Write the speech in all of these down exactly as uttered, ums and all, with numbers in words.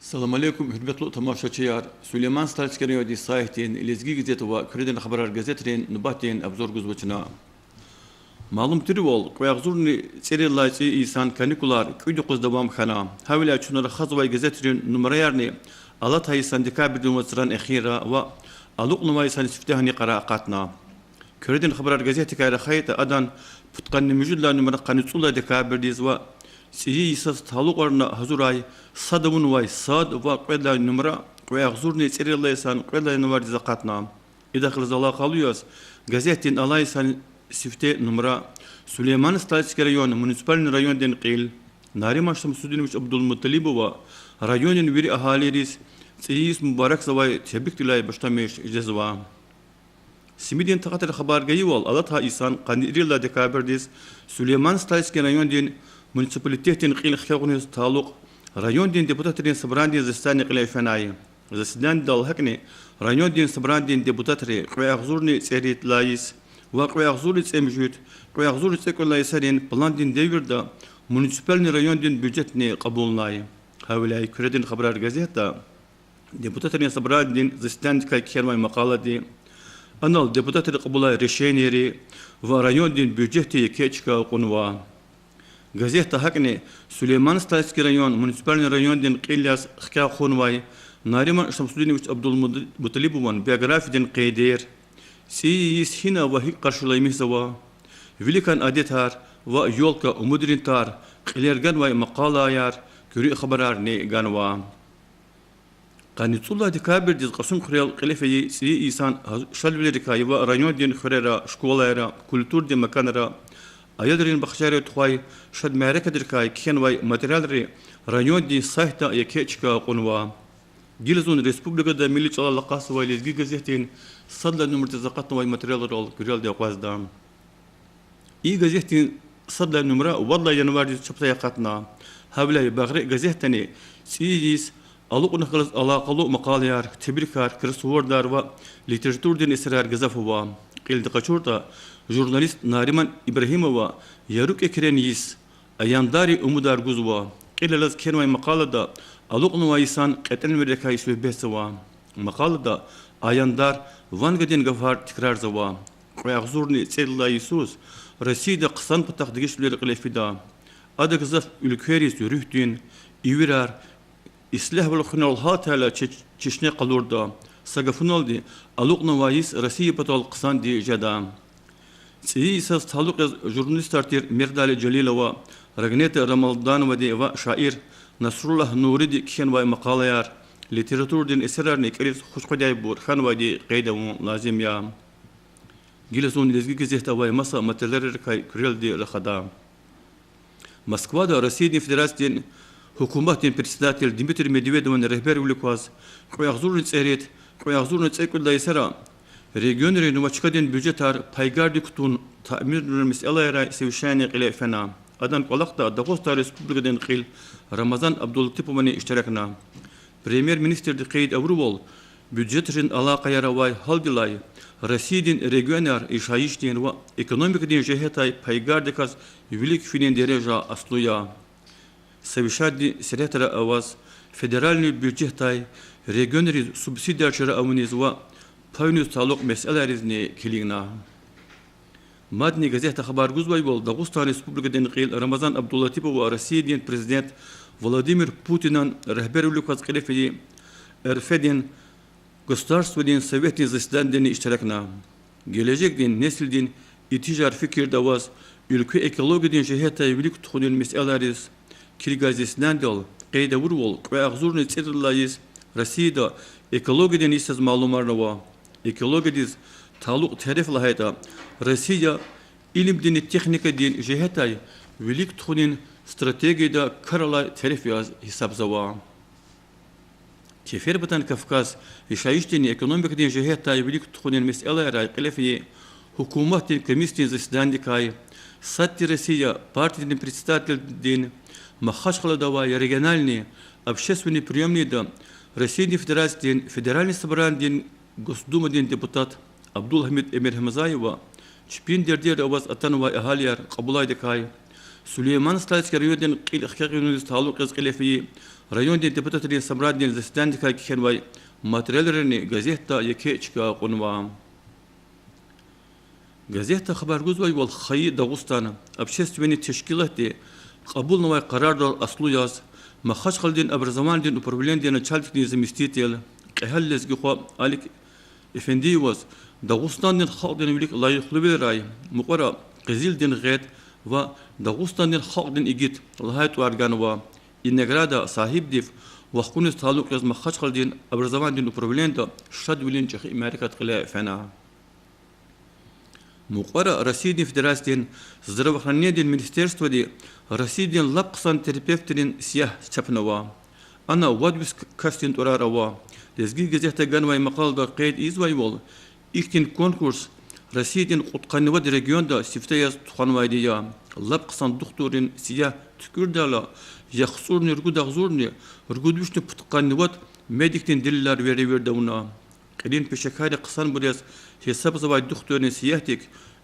Салам алейкум, гьуьрметлу тамашачияр! Сулейман-Стальский райондин сайтдин, Лезги газет ва Куьредин хабарар газетрин нубатдин обзор гузва чна. Малум тирвал, кьве агъзурни цӀерид лагьай цӀийи йисан каникулар кӀуьд юкъуз давам хьана. Гьавиляй чун рахазвай газетрин нумраярни алатай йисан декабрдин вацран эхирра ва алукьнавай йисан сифтегьан йикъара акъатна. Куьредин хабарар газетдикай рахайтӀа, адан пудкъанни муьжуьд лагьай нумра къанни цӀуд лагьай декабрдиз ва цӀийи йисаз талукьарна гьазурай сад авунвай сад ва кьвед лагьай нумра кьве агъзурни цӀерид лагьай йисан кьвед лагьай январдиз акъатна. Идахъ галаз алакъалу яз, газетдин алай йисан сифте нумра Сулейман-Стальский район муниципальный райондин кьил Нариман Шамсудинович Абдулмуталибова райондин вири агьалийриз цӀийи йис мубаракзавай тебрикдилай башламиш жезва. Симидин тахтара хабар гайивал, алатай йисан къанни ирид лагьай декабрдиз Сулейман-Стальский райондин муниципалитетдин кьил хкягъуниз талукь райондин депутатрин собранидин заседание кьиле фенай. Заседанидал гьакӀни райондин собранидин депутатри кьве агъзурни цӀерид лагьай йис ва кьве агъзурни цӀемуьжуьд, кьве агъзурни цӀекӀуьд лагьай йисарин пландин девирда муниципальный райондин бюджетни кьабулнай. Гьавиляй Куьредин хабарар газетда депутатрин собранидин заседанидикай кхьенвай макъалади, анал депутатри кьабулай решенийри ва райондин бюджетди еке чка кьунва. Газетда гьакӀни Сулейман-Стальский район муниципальный райондин кьил яз хкягъ хьанвай Нариман Шамсудинович Абдулмуталибован биографиядин къейдер, цӀийи йис гьина ва гьикӀ къаршиламишзава, виликан адетар ва ёлка умудрин тар кьилер ганвай макъалаяр, куьруь хабарарни ганва. Къанни цӀуд лагьай декабрдиз Кьасумхуьрел кьиле фейи цӀийи йисан гьаз-, шадвилерикай ва райондин хуьрера, школайра, культурадин маканра, аялрин бахчайрай тухвай шад мярекатрикай кхьенвай материалри райондин сайтда еке чка кьунва. Гила зун республикада милли чӀалал акъатзавай Лезги газетдин сад лагьай нумрадиз акъатнавай материалрал куьрелди акъвазда. И газетдин сад лагьай нумра вад лагьай январдиз чапдай акъатна. Гьавиляй Багъри газетдани цӀийи йис алукьнахъ галаз алакъалу макъалаяр, тебрикар, кроссвордар ва литературадин эсерар гзаф ава. Кьилди къачуртӀа, журналист Нариман Ибрагьимова яру кӀекрен йис, аяндаррин умудар гузва. Кьил алаз кхьенвай макъалада алукьнавай йисан кьетӀенвилерикай суьгьбетзава. Макъалада аяндар ван гадин гафар тикрарзава. Кьве агъзурни цӀерид лагьай йисуз Россияда хъсан патахъ дегишвилер кьиле фида. Ада гзаф уьлквейриз руьгьдин, ивирар, ислягьвал хуьнал гьалтайла че-, чешне къалурда. Са гафуналди, алукьнавай йис Россия патал хъсанди жеда. ЦӀийи йисаз талукь яз журналистар тир Мердали Жалилова, Рагнета Рамалдановади ва шаир Насруллагь Нуриди кхьенвай макъалаяр, литературадин эсерарни кӀелиз хуш къведайбур хьанвайди къейд авун лазим я. Гила зун Лезги газетда авай маса материалрикай куьрелди рахада. Москвада Россиядин Федерациядин Гьукуматдин председатель Дмитрий Медведеван регьбервилик кваз кьве агъзурни цӀерид, кьве агъзурни цӀекӀуьд лагьай йисара регионрин ва чкадин бюджетар пайгардик кутун, таъмирун месэлайрай совещание кьиле фена. Адан кӀвалахда Дагъустан Республикадин кьил Рамазан Абдулатиповани иштиракна. Премьер-министрди къейд авурвал, бюджетрин алакъаяр авай гьалдилай Россиядин регионар яшайишдин ва экономикадин жигьетай пайгардиказ вилик финин дережа аслу я. Совещаниедин сиретра аваз федеральный бюджетдай регионриз субсидияр чара авуниз ва паюниз талукь месэлайризни килигна. Мадни газетда хабар гузвайвал, Дагъустан Республикадин кьил Рамазан Абдулатипова Россиядин Президент Владимир Путинан регьбервилик кваз кьиле фейи РФ-дин Государстводин Советдин заседанидини иштиракна. Гележегдин несилдин итижар фикирда аваз, уьлкве экологиядин жигьетдай вилик тухунин месэлайриз килигай заседанидал къейд авурвал, кьве агъзурни цӀерид лагьай йис Россияда экологиядин йис яз малумарнава. Экологиядиз талукь тереф лагьайтӀа, Россия илимдинни техникадин жигьетдай вилик тухунин стратегияда кар алай тереф яз гьисабзава. Северо-Западный Кавказ яшайишдинни экономикадин жигьетдай вилик тухунин месэлайрай кьиле фейи гьукуматдин комиссиядин заседанидикай Сад тир Россия партиядин председателдин Махачкъалада авай региональный общественный приёмныйда Россиядин Федерациядин Федеральный Собранидин Госдумадин депутат Абдулгьамид Эмиргьамзаева чпин дердер аваз атанвай агьалияр кьабулайдакай Сулейман-Стальский райондин кьил хкягъунриз талукь яз кьиле фейи райондин депутатрин собранидин заседанидикай кхьенвай материалрини газетда еке чка кьунва. Газетда хабар гузвайвал, Хайи Дагъустан общественный тешкилатди кьабулнавай къарардал аслу яз Махачкъаладин образованидин управленидин начальникдин заместитель, кьегьал лезги хва Алик Эфендиеваз Дагъустандин халкьдин вилик лайихлувилерай мукьвара Къизилдин Гъед ва Дагъустандин халкьдин игит лагьай тӀвар ганва. И награда сагьибдив вахкуниз талукь яз Махачкъаладин образованидин управленда шадвилин чӀехи мярекат кьиле фена. Мукьвара Россиядин Федерациядин здравоохранениедин министерстводи Россиядин лап хъсан терапевтрин сиягь чапнава. Ана вад виш касдин тӀварар ава. Лезги газетда ганвай макъалада къейд ийизвайвал, ихьтин конкурс Россиядин кьудкъанни вад регионда сифте яз тухванвайди я. Лап хъсан духтуррин сиягь туькӀуьрдайла, яхцӀурни ругуд агъзурни ругуд вишни пудкъанни вад медикдин делилар веревирд авуна. Кьилин пешекарри хъсанбур яз гьисабзавай духтуррин сиягьдик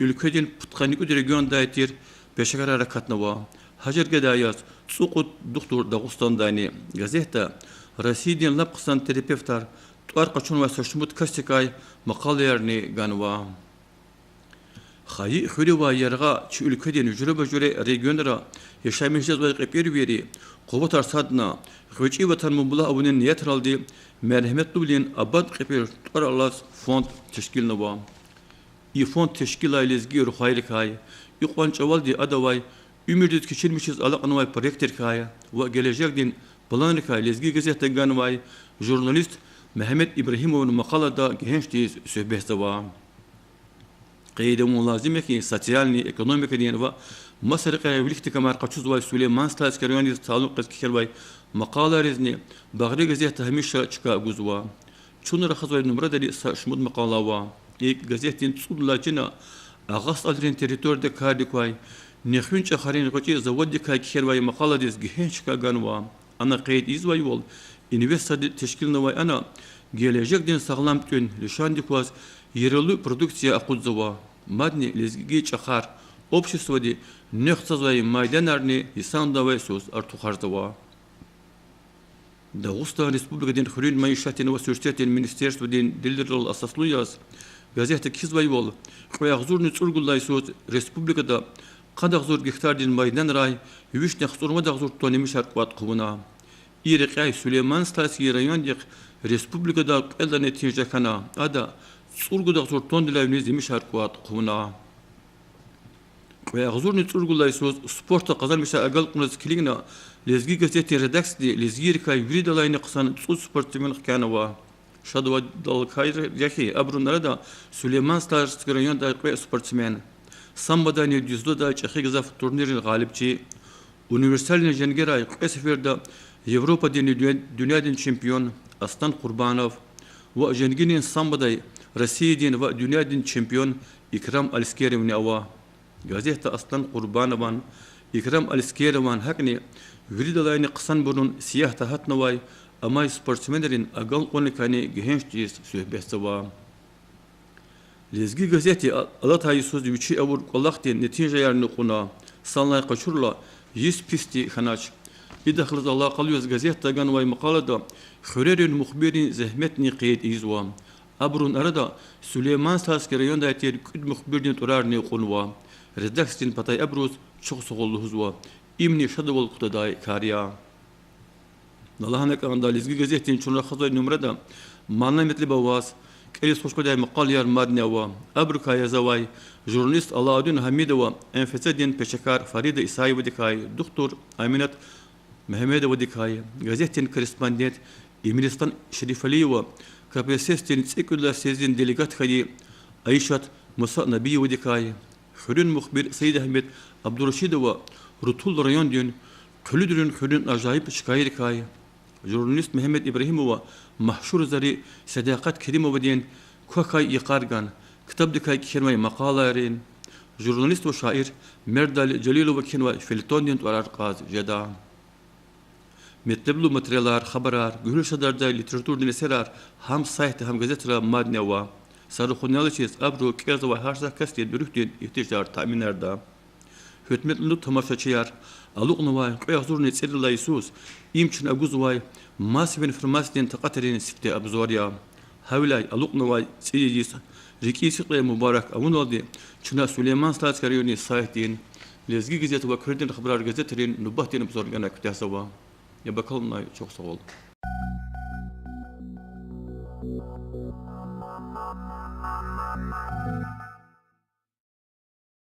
уьлкведин пудкъанни кӀуьд региондай тир пешекарар акатнава. Гьа жергедай яз цӀукьуд духтур Дагъустандайни. Газетда Россиядин лап хъсан терапевтар тӀвар къачунвай са шумуд касдикай макъалаярни ганва. Хайи хуьре авай яргъа чи уьлкведин жуьреба-жуьре регионра яшамиш жезвай кьепӀирвийри къуватар садна, гъвечӀи Ватан мублагь авунин ниятралди мергьяметлувилин абад кьепӀир тӀвар алаз фонд тешкилнава. И фонд тешкилай лезги рухвайрикай, икьван чӀавалди адавай уьмуьрдиз кечирмишиз алакьнавай проектрикай ва гележегдин планрикай Лезги газетда ганвай журналист Мегьамед Ибрагьимован макъалада гегьенш тийиз суьгьбетзава. Къейд авун лазим я хьи, социальный, экономикадин ва маса рекьяй виликдин камар къачузвай Сулейман-Стальский райондиз талукь яз кхьенвай макъалайризни Багъри газетда гьамиша чка гузва. Чун рахазвай нумрадани са шумуд макъала ава. ИкӀ, газетдин цӀуд лагьай чина Агъа СтӀалрин территорияда кардик квай Нехуьн чӀахарин гъвечӀи заводдикай кхьенвай макъаладиз гегьенш чка ганва. Ана къейд ийизвайвал, инвесторди тешкилнавай ана гележегдин сагълам тӀуьн лишандик кваз яралу продукция акъудзава. Мадни лезги чӀахар обществоди нуькӀ цазвай майданарни йисандавай йисуз артухарзава. Дагъустан Республикадин хуьруьн майишатдин ва суьрсетдин министерстводин делилрал асаслу яз, газетда кхьизвайвал, кьве агъзурни цӀуругуд лагьай йисуз республикада къад агъзур гектардин майданрай вишни яхцӀурни вад агъзур тонн емишар кӀватӀ хъувуна. И рекьяй Сулейман-Стальский райондихъ республикада кьвед лагьай нетижа хьана, ада цӀуругуд агъзур тонндилай виниз емишар кӀватӀ хъувуна. Кьве агъзурни цӀуругуд лагьай йисуз спортда къазанмишай агалкьунриз килигна, Лезги газетдин редакцияди лезгийрикай виридалайни хъсан цӀуд спортсмен хкянава. Шадвалдалкай я хьи, абурун арада Сулейман-Стальский райондай кьве спортсмен, самбодайни дзюдодай чӀехи гзаф турниррин гъалибчи, универсальный женгерай кьве сеферда Европадинни дуьнья-, дуьньядин чемпион Аслан Къурбанов ва женгинин самбодай Россиядин ва дуьньядин чемпион Икрам Алискеровни ава. Газетда Аслан Къурбанован, Икрам Алискерован, гьакӀни виридалайни хъсанбурун сиягьда гьатнавай амай спортсменрин агалкьунрикайни гегьенш тийиз суьгьбетзава. Лезги газетди а-, алатай йисуз вичи авур кӀвалахдин нетижаярни кьуна, санлай къачурла, йис писди хьанач. Идахълуз алакъалу яз газетда ганвай макъалада хуьрерин мухбиррин зегьметни къейд ийизва. Абурун арада Сулейман-Стальский райондай тир кӀуьд мухбирдин тӀварарни кьунва. Редакциядин патай абуруз чухсагъул лугьузва. Имни шадвал кутадай кар я. Лагьана кӀанда, Лезги газетдин чун рахазвай нумрада мана-метлеб аваз кӀелиз хуш къведай макъалаяр мадни ава. Абурукай язавай журналист Алаудин Гьамидова, МФЦ-дин пешекар Фарида Исаевадикай, духтур Аминат Мегьамедовадикай, газетдин корреспондент Эминистан Шерифалиева, КПСС-дин цӀекӀуьд лагьай съезддин делегат хьайи Айшат Мусанабиевадикай, хуьруьн мухбир Саидагьмед Абдурашидова Рутул райондин Хъуьлуьдрин хуьруьн ажайиб чкайрикай, журналист Мегьамед Ибрагьимова машгьур Зари Седакъат Керимовадин Квахьай йикъарган ктабдикай кхьенвай макъалайрин, журналист ва шаир Мердали Жалилова кхьенвай фельетондин тӀварар кьаз жеда. Метлеблу материалар, хабарар, гуьгьуьл шадардай литературный эсерар гьам сайтда, гьам газетра мадни ава. Са рахунал чиз, абуру кӀелзавай гьар са касдин руьгьдин игьтияжар таъминарда. Гьуьрметлу тамашачияр, алукьнавай кьве агъзурни цӀерид лагьай йисуз им чна гузвай массовый информациядин такьатрин сифте обзор я. Гьавиляй алукьнавай цӀийи йис рикӀин сикьрен мубарак авуналди, чна Сулейман-Стальский райондин сайтдин, Лезги газет ва Куьредин хабарар газетрин нубатдин обзорни гана куьтягьзава. Яб акалунай чухсагъул.